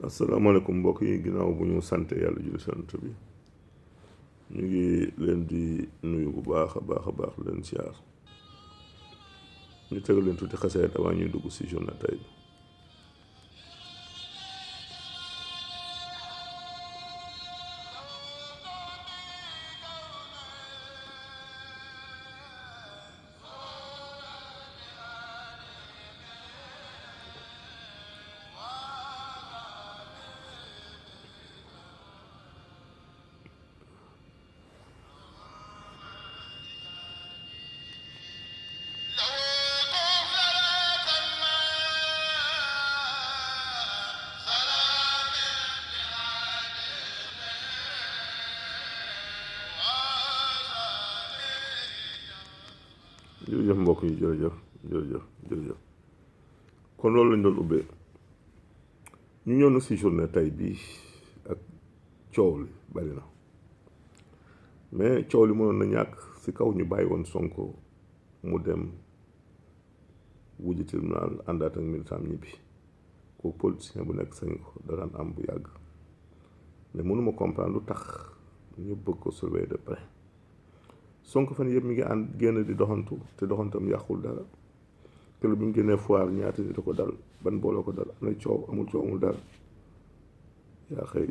asalaamaaleykum mbokk yi ginnaaw bu ñu sante yàlla julli sant bi ñu ngi leen di nuyu bu baax a baax leen siyaar ñu tegal leen tuuti xaseet avant ñuy dugg si journée tey bi jërëjëf mbokk yi jërëjëf kon loolu lañ doon ubbee ñu ñëw na si journée tey bii ak coow li bari na mais coow li mënoon na ñàkk si kaw ñu bàyyi woon Sonko mu dem wujji tribunal àndaat ak militant ñibbi kooku politicien bu nekk sañ ko daraan am bu yàgg mais mënuma comprendre lu tax ñu bëgg ko surveiller de près Sonko fan yëpp mi ngi ànd génn di doxantu te doxantam yàqul dara te bi mu génnee foire ñaata nit a ko dal ban booloo ko dal am na coow amul dara yaa xëy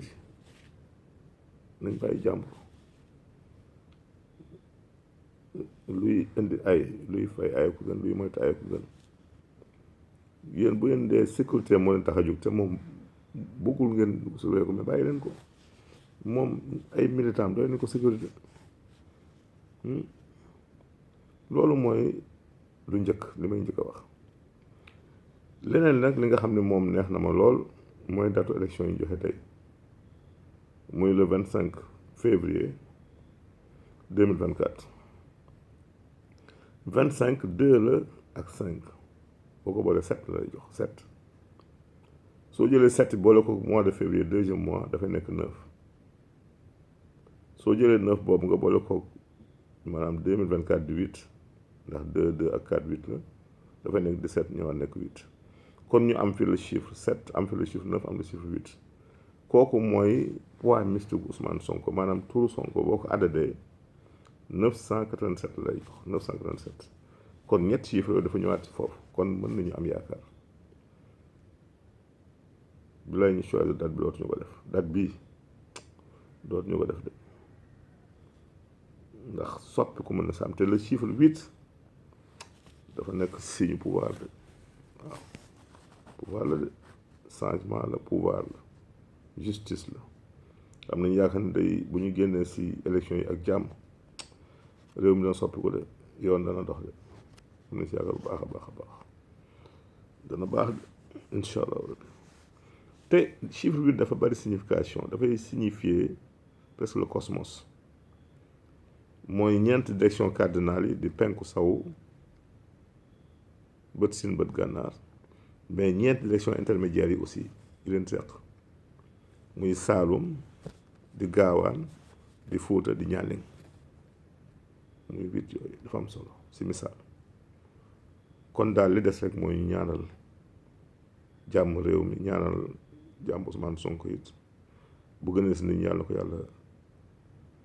nañ bàyyi jàmbur luy indi ay luy fay ay ku gën luy moytu ay ku gën yéen bu ngeen dee sécurité moo leen tax a jóg te moom bëggul ngeen surveiller ko mais bàyyi leen ko moom ay militant doy nañ ko sécurité loolu mooy lu njëkk li may njëkk a wax leneen nag li nga xam ne moom neex na ma lool mooy datu élection yi joxe tey muy le 25 février 2024 25 2 la ak 5 boo ko boolee 7 lay jox 7 soo jëlee 7 boole ko mois de février deuxième mois dafay nekk 9 soo jëlee 9 boobu nga boole ko maanaam 2024 di 8 ndax 2 ak 4 8 la dafay nekk 17 ñëwaat nekk 8 kon ñu am fi le chiffre 7 am fi le chiffre 9 am le chiffre 8 kooku mooy poids mystique Ousmane Sonko maanaam turu Sonko boo ko addadee 987 lay jox 987 kon ñett chiffre yooyu dafa ñëwaat ci foofu kon mën nañu am yaakaar bi lay ñu choisir date bi dootuñu ko def date bii dootuñu ko def de ndax soppi ku mën na sam te le chiffre 8 dafa nekk signe pouvoir de waaw pouvoir la de changement la pouvoir la justice la am nañu yaakaar ne day bu ñu génnee si élection yi ak jàmm réew mi dana soppi ko de yoon dana dox de am na si yaakaar bu baax a baax dana baax de incha allah te chiffre 8 dafa bari signification dafay signifier presque le cosmos mooy ñeenti direction cardinale yi di penku sawu bët siin bët gànnaar mais ñeenti direction intermédiaires yi aussi yi leen seq muy Saalum di Gaawaan di Fuuta di Ñaaning muy 8 yooyu dafa am solo si misaal kon daal li des rek mooy ñu ñaanal jàmm réew mi ñaanal jàmm Ousmane Sonko it bu gën a des nit ñi yàlla ko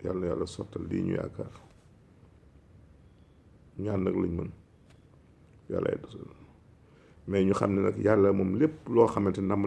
yàlla sottal lii ñu yaakaar ñaan nag lañ mën yàlla ay dosal mais ñu xam ne nag yàlla moom lépp loo xamante namm na